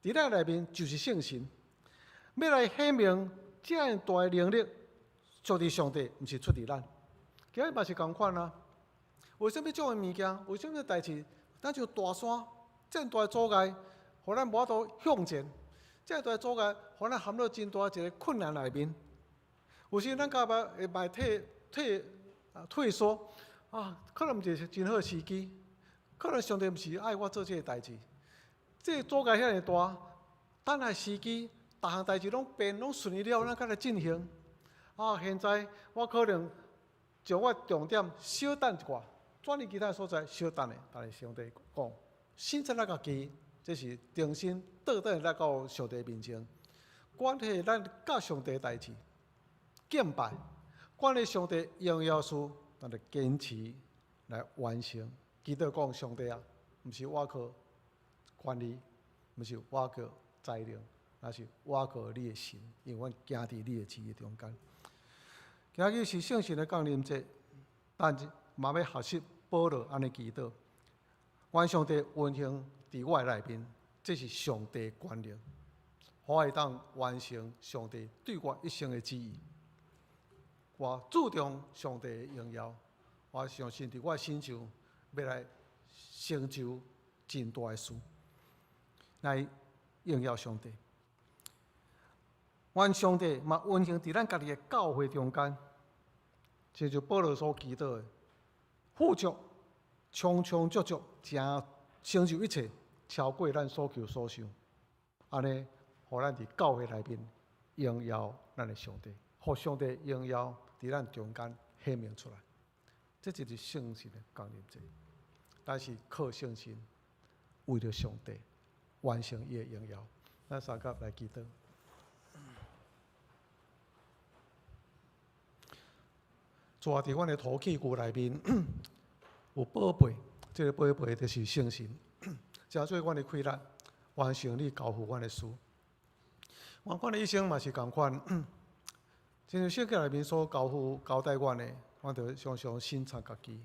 佇咱內面就是聖神，欲來顯明這樣大的能力，出佇上帝，毋是出佇咱。今日嘛是仝款啊！為啥物這種的物件？為啥物代誌？咱像大山，這麼大的阻礙，予咱無法度向前。這麼大的阻礙，予咱陷入真大一個困難內面。有時咱敢捌會嘛退退啊退縮啊，可能毋是真好的時機，可能上帝毋是愛我做這個代誌。這個阻礙遐爾大，等待時機，逐項代誌攏變攏順利了，咱才來進行。啊，現在我可能將我重點小等一寡，轉去其他所在小等下。但是上帝講，審查咱家己，這是重新倒轉來到上帝面前。關係咱佮上帝代誌，敬拜，關係上帝榮耀事，咱就堅持來完成。祈禱講上帝啊，毋是我靠權力，毋是我靠才能，而是我靠你的神，因為阮行佇你的旨意中間。今日是聖神的降臨節，咱嘛欲學習保羅按呢祈禱，願上帝運行佇我的內面，這是上帝權能，予我會當完成上帝對我一生的旨意。我注重上帝的榮耀，我相信佇我身上欲來成就真大的事，來榮耀上帝。願上帝嘛運行佇咱家己的教會中間，親像保羅所祈禱的，富足、充充足足，誠成就一切，超過咱所求所想。按呢，予咱佇教會內面榮耀咱的上帝，予上帝榮耀佇咱中間顯明出來。這就是聖神的降臨節，咱是靠聖神為著上帝完成伊的榮耀。咱三甲來祈禱。主啊，佇阮的土器具內面有寶貝，這个寶貝就是聖神，成做阮的氣力，完成你交付阮的事。阮的一生嘛是仝款，親像聖經內面所交付交代阮的，阮著常常省察家己。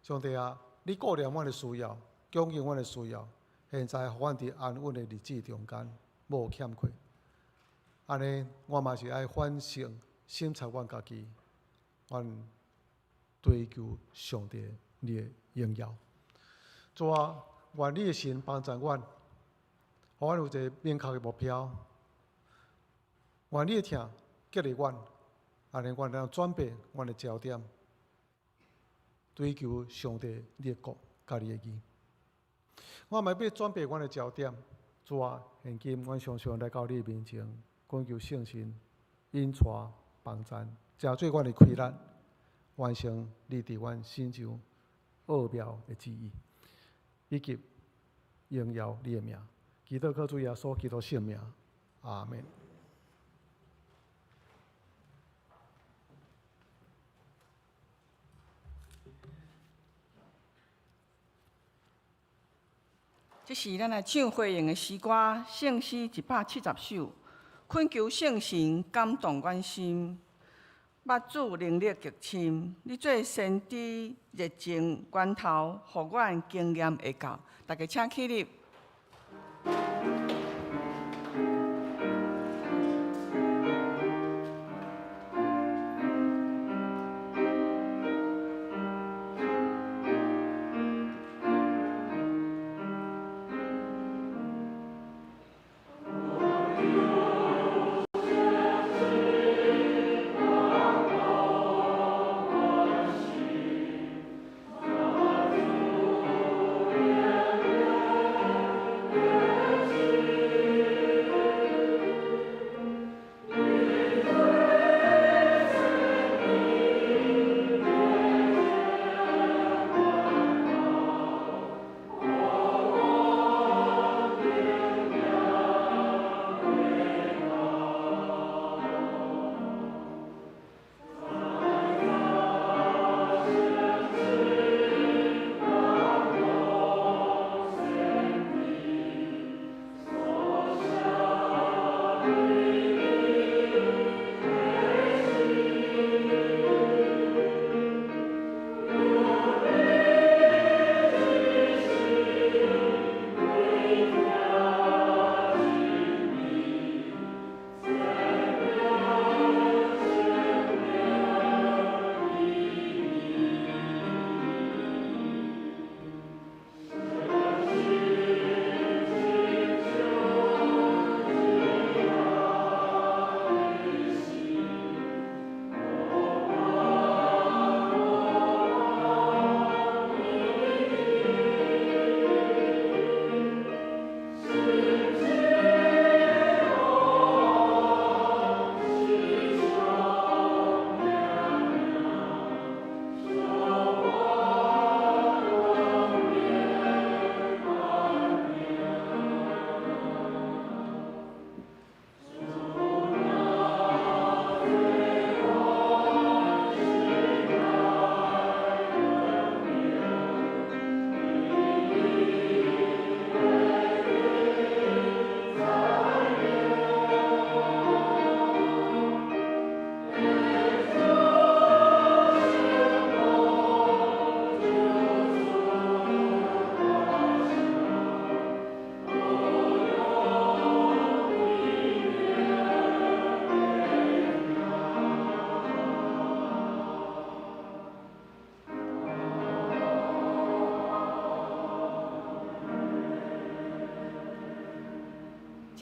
上帝啊，你顧念阮的需要，供應阮的需要，現在予阮佇安穩的日子中間，無欠缺。按呢，我嘛是愛反省省察阮家己。阮追求上帝你的榮耀。主啊，願你的神幫助阮，予阮有一个明確的目標。願你的疼激勵阮，按呢，阮會轉變阮的焦點，追求上帝你的國佮你的義。我嘛欲轉變阮的焦點。主啊，現今阮常常來到你的面前，懇求聖神引帶幫贊。成做阮的氣力，完成你佇阮身上奧妙的旨意，以及榮耀你的名。祈禱靠主耶穌基督聖名，阿門。這是咱來唱回應的詩歌，聖詩170首，懇求聖神感動阮心。捌主能力極深，你做先知熱情源頭，予阮經驗會到。大家請起立。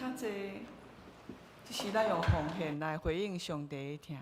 請坐。這是咱用奉獻來回應上帝的疼。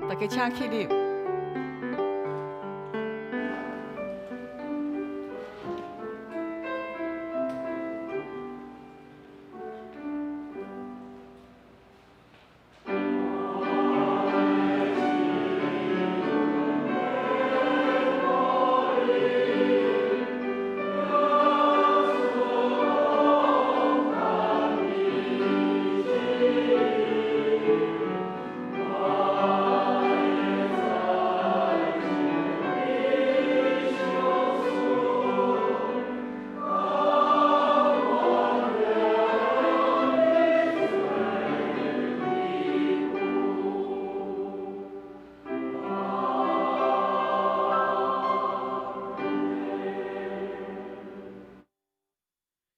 大家請起立。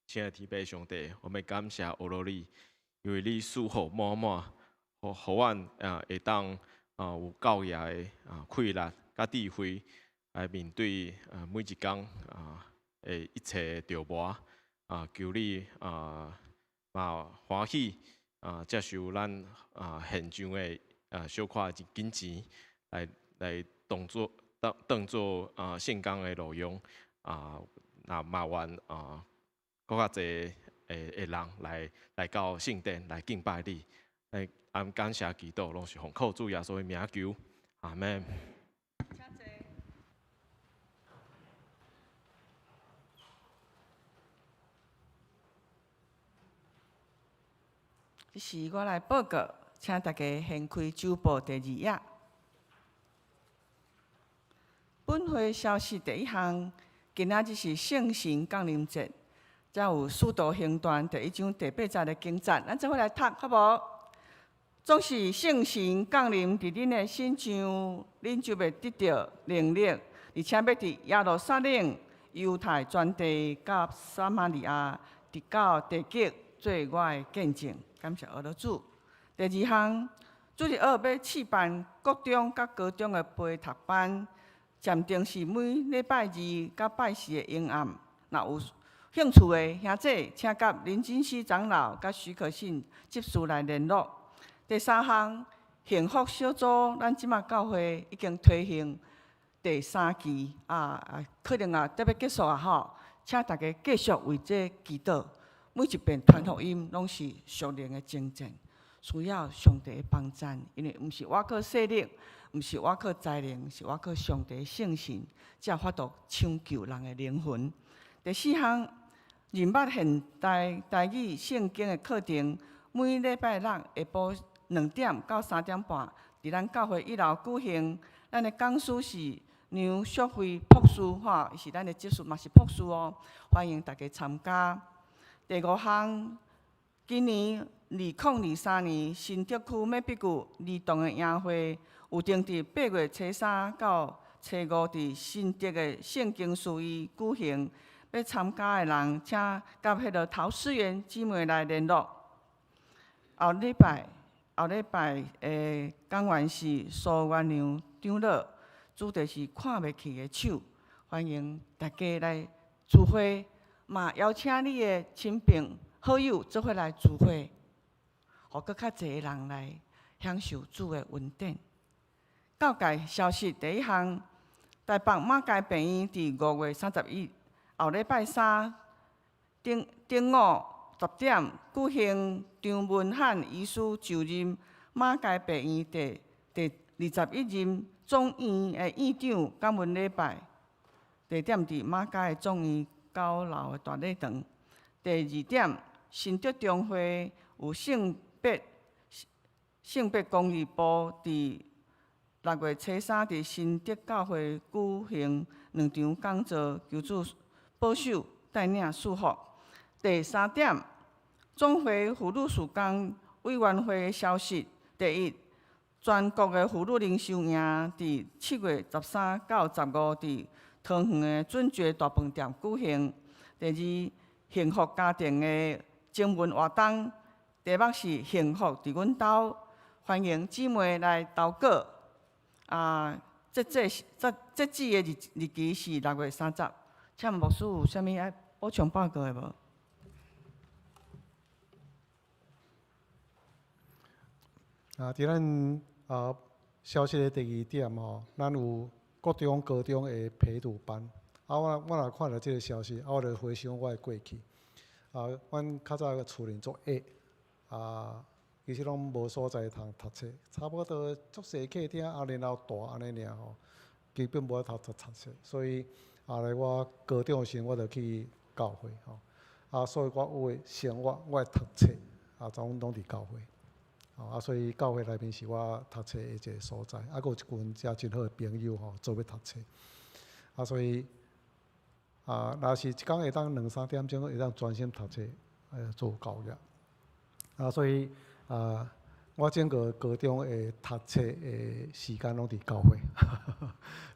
親愛的天父上帝，我們感謝阿羅你，因為你賜福滿滿，予阮啊會當啊有夠額的啊氣力佮智慧來面對啊每一工啊的一切著磨啊，求你啊嘛歡喜啊接受咱啊獻上的啊小可的金錢來來當做當當做啊聖工的路用啊，若嘛願啊。閣較濟的的人來來到聖殿來敬拜你，來按感謝祈禱，攏是奉靠主耶穌的名求，阿們。這時我來報告，請大家掀開周報第二頁。本會消息第一項，今仔日是聖神降臨節。才有《使徒行傳》第一章第八節的經節，咱做伙來讀，好無？總是聖神降臨佇恁的身上，恁就欲得著能力，而且欲佇耶路撒冷、猶太全地佮撒瑪利亞，直到地極，做我的見證。感謝阿羅主。第二項，主日學欲試辦國中佮高中的陪讀班，暫定是每禮拜二佮拜四的昏暗。若有興趣的兄弟，請佮林金熙長老佮許可信執事來聯絡。第三項，幸福小組，咱這馬教會已經推行第三期啊，可能啊，特別結束啊吼，請大家繼續為這祈禱。每一遍傳福音攏是屬靈的征戰，需要上帝的幫贊，因為毋是我靠勢力，毋是我靠才能，是我靠上帝聖神，才有法度搶救人的靈魂。第四項，認捌現代台語聖經的課程，每禮拜六下晡2點到3點半，佇咱教會一樓舉行。咱的講師是梁淑惠博士，吼，伊是咱的執事，嘛是博士哦。歡迎大家參加。第五項，今年2023年新竹區馬必谷兒童的營會，有定佇8月初三到初初五佇新竹的聖經書院舉行，欲參加的人，請佮彼个陶思源姊妹來聯絡。後禮拜的講員是蘇元良長老，主題是看袂去的手，歡迎大家來聚會，嘛邀請你的親朋好友做伙來聚會，予閣較濟人來享受主的恩典。教界消息第一項，台北馬偕病院佇5月31後禮拜三中午10點舉行張文漢醫師就任馬偕病院第21任總院的院長感恩禮拜，地點佇馬偕總院9樓的大禮堂。第二點，新竹中會有性別公義部佇6月初3佇新竹教會舉行兩場講座，求主保守帶領祝福。第三點，總會婦女事工委員會的消息。第一，全國的婦女靈修營佇7月13到15佇桃園的準覺大飯店舉行。第二，幸福家庭的徵文活動，題目是幸福佇阮兜，歡迎姊妹來投稿。啊，截止的日期是6月30。請問牧師有啥物愛補充報告的無？啊，佇咱消息的第二點吼，咱有國中、高中的陪讀班。啊，我若看著這个消息，啊，我就回想我的過去。啊，阮較早厝裡足矮，啊，其實攏無所在通讀冊，差不多足細客廳啊，然後大按呢爾吼，基本無法度讀冊。所以後來我高中的時陣，我就去教會吼，啊，所以我有的生活，我的讀冊啊，總攏佇教會。啊，所以教會內面是我讀冊的一个所在，啊，閣有一群遮真好的朋友吼，做伙讀冊。啊，所以啊，若是一工會當兩三點鐘，會當專心讀冊，做教業。啊，所以啊，我整個高中的讀冊的時間攏佇教會，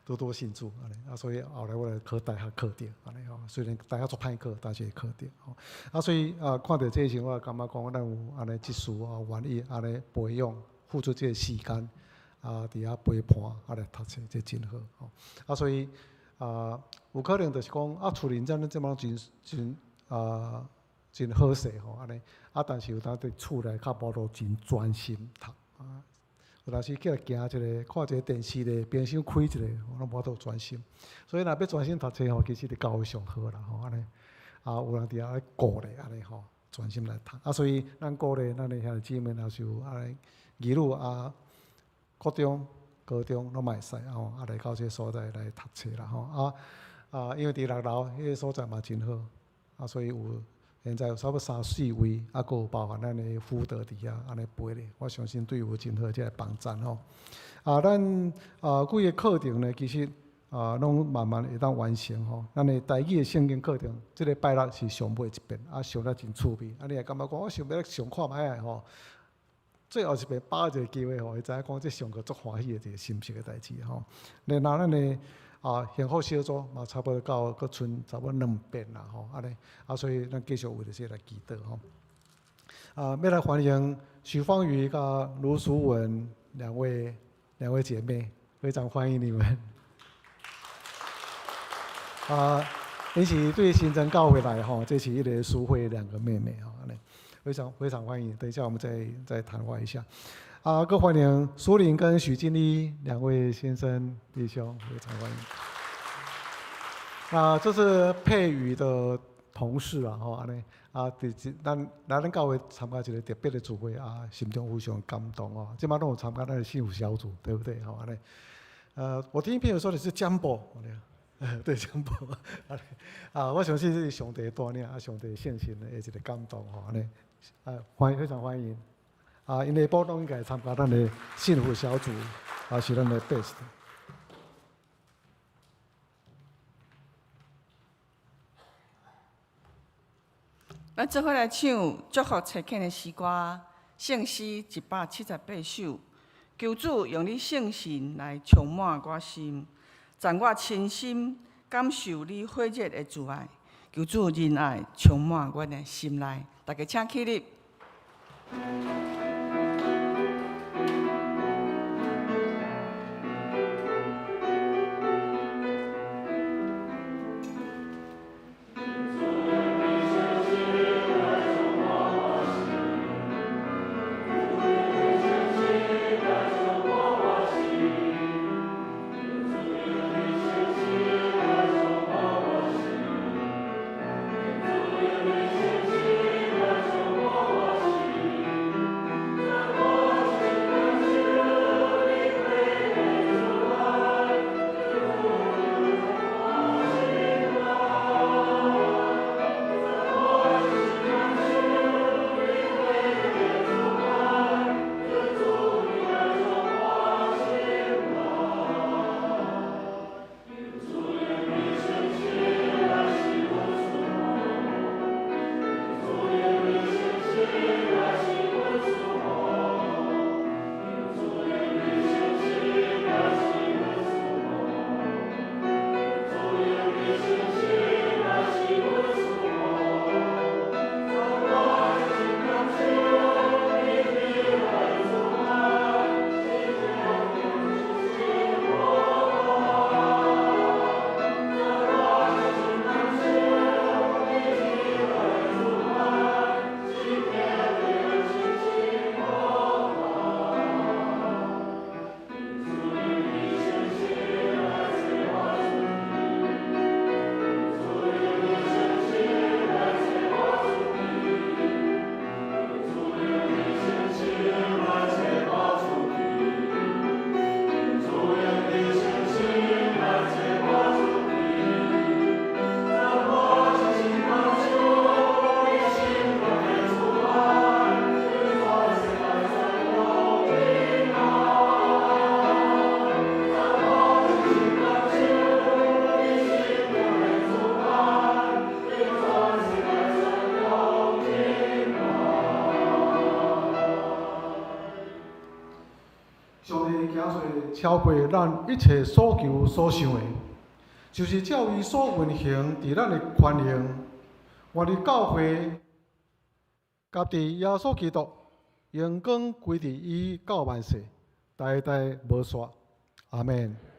拄拄信主按呢。啊，所以後來我就考大學考著按呢吼，雖然大學足歹考，但是會考著吼。啊，所以啊，看著這個時，我感覺講，咱有按呢執事啊，願意按呢培養，付出這個時間啊，佇遐陪伴啊來讀冊，這真好吼。啊，所以啊，有可能就是講啊，厝裡咱這麼真真啊。真好勢吼，按呢啊，但是有當佇厝內較無路真專心讀啊。有當時起來行一下，看一下電視咧，冰箱開一下，攏無法度專心。所以若欲專心讀冊吼，其實佇教會上好啦吼，按呢啊，有人佇遐咧顧咧，按呢吼，專心來讀。啊，所以咱鼓勵咱的兄弟姊妹，若是有按呢兒女啊，國中、高中攏嘛會使吼，啊來到這个所在來讀冊啦吼。啊啊，因為佇6樓彼个所在嘛真好，啊，所以有。現在有差不多三四位，啊，閣有包含咱的輔導佇遐按呢陪咧，我相信對有真好這个幫助吼。啊，咱啊幾个課程呢，其實啊攏慢慢會當完成吼。咱的台語的聖經課程，這个拜六是上尾一遍，啊上得真趣味。啊，你會感覺講我想欲來上看覓仔吼？最後一遍把握一个機會吼，會知影講這上課足歡喜的一个心情的代誌吼。然後咱的啊，幸福小組嘛，差不多到閣賰差不多兩遍啦吼，按呢，啊，所以咱繼續為著這個來祈禱吼。啊，欲來歡迎許芳瑜佮盧淑文兩位姐妹，非常歡迎你們。啊，𪜶是對新增教會來吼，這是一個淑慧兩個妹妹吼，按呢，非常非常歡迎。等一下我們再談話一下。啊，閣歡迎蘇林跟許金麗兩位先生弟兄，非常歡迎。啊，這是佩瑜的同事啊，吼，按呢，啊，佇咱來咱教會參加一个特別的聚會啊，心中非常感動哦。這馬攏有參加咱的幸福小組，對不對？吼，按呢，我聽朋友說你是江博，對，江博，啊，我相信這是上帝帶領啊，上帝聖神的一個感動吼，按呢，啊，歡迎，非常歡迎。啊，𪜶下晡攏應該參加咱的幸福小組，啊，是咱的 best。咱做伙來唱祝福差遣的詩歌，聖詩178首。求主用你聖神來充滿我心，赞我親身感受你火熱的慈愛，求主仁愛充滿阮的心內。大家請起立。上帝行出超過咱一切所求所想的，就是照伊所運行佇咱的權能，願佇教會，佮佇耶穌基督，榮光歸佇伊到萬世，代代無煞。阿們。